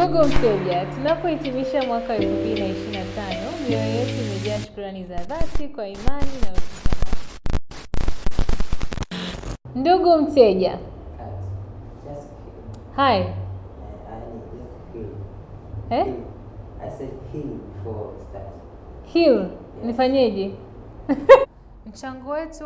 Ndugu mteja, tunapohitimisha mwaka 2025, mioyo yetu imejaa shukrani za dhati kwa imani na ushirikiano. Ndugu mteja, Cut. Just hi. I need just heal. Eh? Heal. I said heal before we start. Heal, nifanyeje? Mchango wetu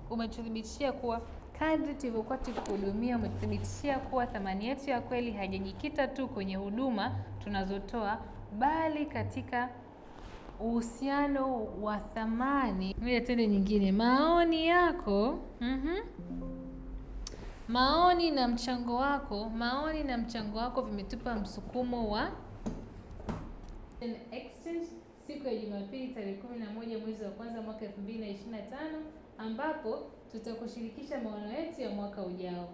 umetuthibitishia kuwa kadri tulivyokuwa tukikuhudumia, umetuthibitishia kuwa thamani yetu ya kweli haijajikita tu kwenye huduma tunazotoa, bali katika uhusiano wa thamani. Ngoja tende nyingine. Maoni yako, Maoni na mchango wako, maoni na mchango wako vimetupa msukumo wa Exchange siku ya Jumapili tarehe 11 mwezi wa kwanza mwaka 2025 ambapo tutakushirikisha maono yetu ya mwaka ujao.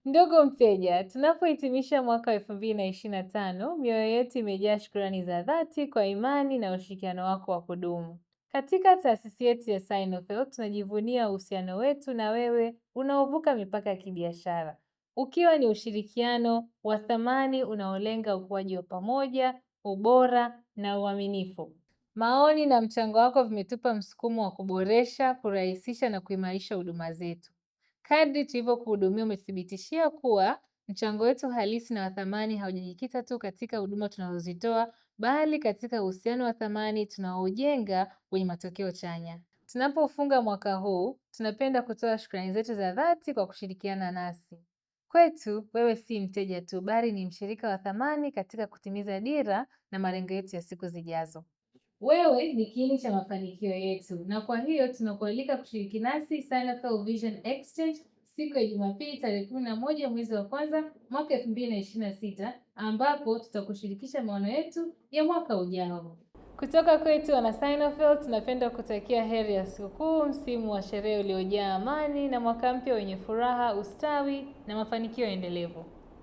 Ndugu mteja, tunapohitimisha mwaka wa 2025, mioyo yetu imejaa shukrani za dhati kwa imani na ushirikiano wako wa kudumu. Katika taasisi yetu ya Sinofel tunajivunia uhusiano wetu na wewe unaovuka mipaka ya kibiashara, ukiwa ni ushirikiano wa thamani unaolenga ukuaji wa pamoja, ubora na uaminifu. Maoni na mchango wako vimetupa msukumo wa kuboresha, kurahisisha na kuimarisha huduma zetu. Kadri tulivyokuhudumia, umethibitishia kuwa mchango wetu halisi na wa thamani haujajikita tu katika huduma tunazozitoa, bali katika uhusiano wa thamani tunaoujenga wenye matokeo chanya. Tunapofunga mwaka huu, tunapenda kutoa shukrani zetu za dhati kwa kushirikiana nasi. Kwetu, wewe si mteja tu, bali ni mshirika wa thamani katika kutimiza dira na malengo yetu ya siku zijazo. Wewe ni kiini cha mafanikio yetu, na kwa hiyo tunakualika kushiriki nasi Sinofel Vision Exchange siku ya Jumapili tarehe 11 mwezi wa kwanza mwaka 2026 ambapo tutakushirikisha maono yetu ya mwaka ujao. Kutoka kwetu wana Sinofel, tunapenda kutakia heri ya sikukuu, msimu wa sherehe uliojaa amani na mwaka mpya wenye furaha, ustawi na mafanikio endelevu.